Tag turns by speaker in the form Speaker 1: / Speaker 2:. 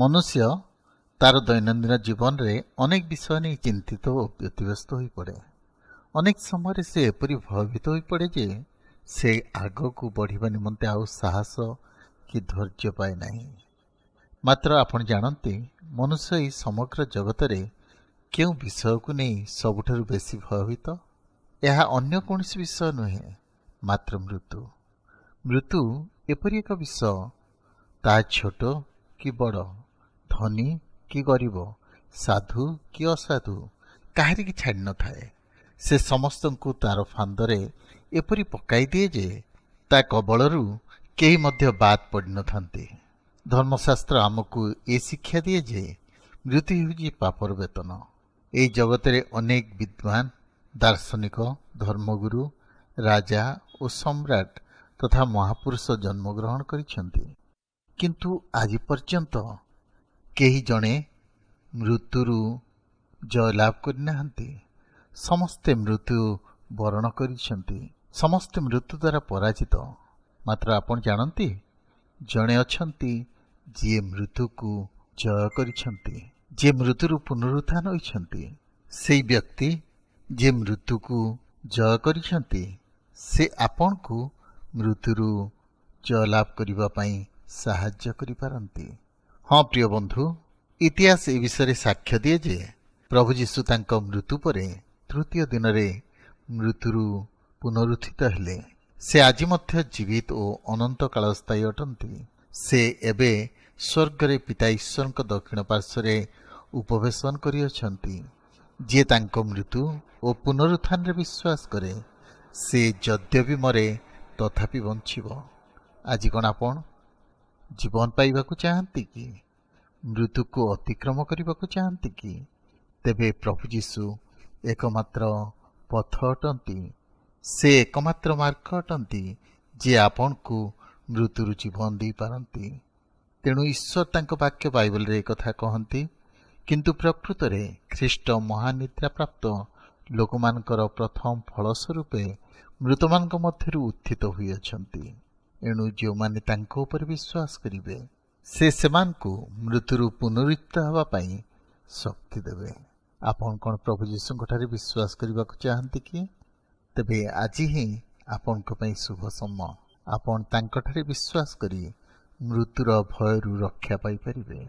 Speaker 1: ମନୁଷ୍ୟ ତାର ଦୈନନ୍ଦିନ ଜୀବନରେ ଅନେକ ବିଷୟ ନେଇ ଚିନ୍ତିତ ଓ ବ୍ୟତିବ୍ୟସ୍ତ ହୋଇପଡ଼େ। ଅନେକ ସମୟରେ ସେ ଏପରି ଭୟଭୀତ ହୋଇପଡ଼େ ଯେ ସେ ଆଗକୁ ବଢ଼ିବା ନିମନ୍ତେ ଆଉ ସାହସ କି ଧୈର୍ଯ୍ୟ ପାଏ ନାହିଁ। ମାତ୍ର ଆପଣ ଜାଣନ୍ତି, ମନୁଷ୍ୟ ଏହି ସମଗ୍ର ଜଗତରେ କେଉଁ ବିଷୟକୁ ନେଇ ସବୁଠାରୁ ବେଶୀ ଭୟଭୀତ? ଏହା ଅନ୍ୟ କୌଣସି ବିଷୟ ନୁହେଁ, ମାତ୍ର ମୃତ୍ୟୁ। ମୃତ୍ୟୁ ଏପରି ଏକ ବିଷୟ, ତାହା ଛୋଟ କି ବଡ଼, ଧନୀ କି ଗରିବ, ସାଧୁ କି ଅସାଧୁ, କାହାରିକି ଛାଡ଼ି ନଥାଏ। ସେ ସମସ୍ତଙ୍କୁ ତାର ଫାନ୍ଦରେ ଏପରି ପକାଇ ଦିଏ ଯେ ତା କବଳରୁ କେହି ମଧ୍ୟ ବାଦ ପଡ଼ିନଥାନ୍ତି। ଧର୍ମଶାସ୍ତ୍ର ଆମକୁ ଏ ଶିକ୍ଷା ଦିଏ ଯେ ମୃତ୍ୟୁ ହେଉଛି ପାପର ବେତନ। ଏହି ଜଗତରେ ଅନେକ ବିଦ୍ୱାନ, ଦାର୍ଶନିକ, ଧର୍ମଗୁରୁ, ରାଜା ଓ ସମ୍ରାଟ ତଥା ମହାପୁରୁଷ ଜନ୍ମଗ୍ରହଣ କରିଛନ୍ତି, କିନ୍ତୁ ଆଜି ପର୍ଯ୍ୟନ୍ତ କେହି ଜଣେ ମୃତ୍ୟୁରୁ ଜୟଲାଭ କରିନାହାନ୍ତି। ସମସ୍ତେ ମୃତ୍ୟୁ ବରଣ କରିଛନ୍ତି। ସମସ୍ତେ ମୃତ୍ୟୁ ଦ୍ୱାରା ପରାଜିତ। ମାତ୍ର ଆପଣ ଜାଣନ୍ତି, ଜଣେ ଅଛନ୍ତି ଯିଏ ମୃତ୍ୟୁକୁ ଜୟ କରିଛନ୍ତି, ଯିଏ ମୃତ୍ୟୁରୁ ପୁନରୁତ୍ଥାନ ହୋଇଛନ୍ତି। ସେଇ ବ୍ୟକ୍ତି ଯିଏ ମୃତ୍ୟୁକୁ ଜୟ କରିଛନ୍ତି, ସେ ଆପଣଙ୍କୁ ମୃତ୍ୟୁରୁ ଜୟଲାଭ କରିବା ପାଇଁ ସାହାଯ୍ୟ କରିପାରନ୍ତି। ହଁ ପ୍ରିୟ ବନ୍ଧୁ, ଇତିହାସ ଏ ବିଷୟରେ ସାକ୍ଷ୍ୟ ଦିଏ ଯେ ପ୍ରଭୁ ଯୀଶୁ ତାଙ୍କ ମୃତ୍ୟୁ ପରେ ତୃତୀୟ ଦିନରେ ମୃତ୍ୟୁରୁ ପୁନରୁତ୍ଥିତ ହେଲେ। ସେ ଆଜି ମଧ୍ୟ ଜୀବିତ ଓ ଅନନ୍ତ କାଳ ସ୍ଥାୟୀ ଅଟନ୍ତି। ସେ ଏବେ ସ୍ୱର୍ଗରେ ପିତା ଈଶ୍ୱରଙ୍କ ଦକ୍ଷିଣ ପାର୍ଶ୍ୱରେ ଉପବେଶନ କରିଅଛନ୍ତି। ଯିଏ ତାଙ୍କ ମୃତ୍ୟୁ ଓ ପୁନରୁତ୍ଥାନରେ ବିଶ୍ୱାସ କରେ, ସେ ଯଦ୍ୟପି ମରେ ତଥାପି ବଞ୍ଚିବ। ଆଜି କ'ଣ ଆପଣ ଜୀବନ ପାଇବାକୁ ଚାହାନ୍ତି କି? ମୃତ୍ୟୁକୁ ଅତିକ୍ରମ କରିବାକୁ ଚାହାନ୍ତି କି? ତେବେ ପ୍ରଭୁ ଯୀଶୁ ଏକମାତ୍ର ପଥ ଅଟନ୍ତି। ସେ ଏକମାତ୍ର ମାର୍ଗ ଅଟନ୍ତି, ଯିଏ ଆପଣଙ୍କୁ ମୃତ୍ୟୁରୁ ଜୀବନ ଦେଇପାରନ୍ତି। ତେଣୁ ଈଶ୍ୱର ତାଙ୍କ ବାକ୍ୟ ବାଇବଲରେ ଏକଥା କହନ୍ତି, କିନ୍ତୁ ପ୍ରକୃତରେ ଖ୍ରୀଷ୍ଟ ମହାନିଦ୍ରା ପ୍ରାପ୍ତ ଲୋକମାନଙ୍କର ପ୍ରଥମ ଫଳ ସ୍ୱରୂପେ ମୃତମାନଙ୍କ ମଧ୍ୟରୁ ଉତ୍ଥିତ ହୋଇଅଛନ୍ତି। ଏଣୁ ଯେଉଁମାନେ ତାଙ୍କ ଉପରେ ବିଶ୍ୱାସ କରିବେ, ସେ ସେମାନଙ୍କୁ ମୃତ୍ୟୁରୁ ପୁନରୁତ୍ଥିତ ହେବା ପାଇଁ ଶକ୍ତି ଦେବେ। ଆପଣ କ'ଣ ପ୍ରଭୁ ଯୀଶୁଙ୍କଠାରେ ବିଶ୍ୱାସ କରିବାକୁ ଚାହାନ୍ତି କି? ତେବେ ଆଜି ହିଁ ଆପଣଙ୍କ ପାଇଁ ଶୁଭ ସମୟ। ଆପଣ ତାଙ୍କଠାରେ ବିଶ୍ୱାସ କରି ମୃତ୍ୟୁର ଭୟରୁ ରକ୍ଷା ପାଇପାରିବେ।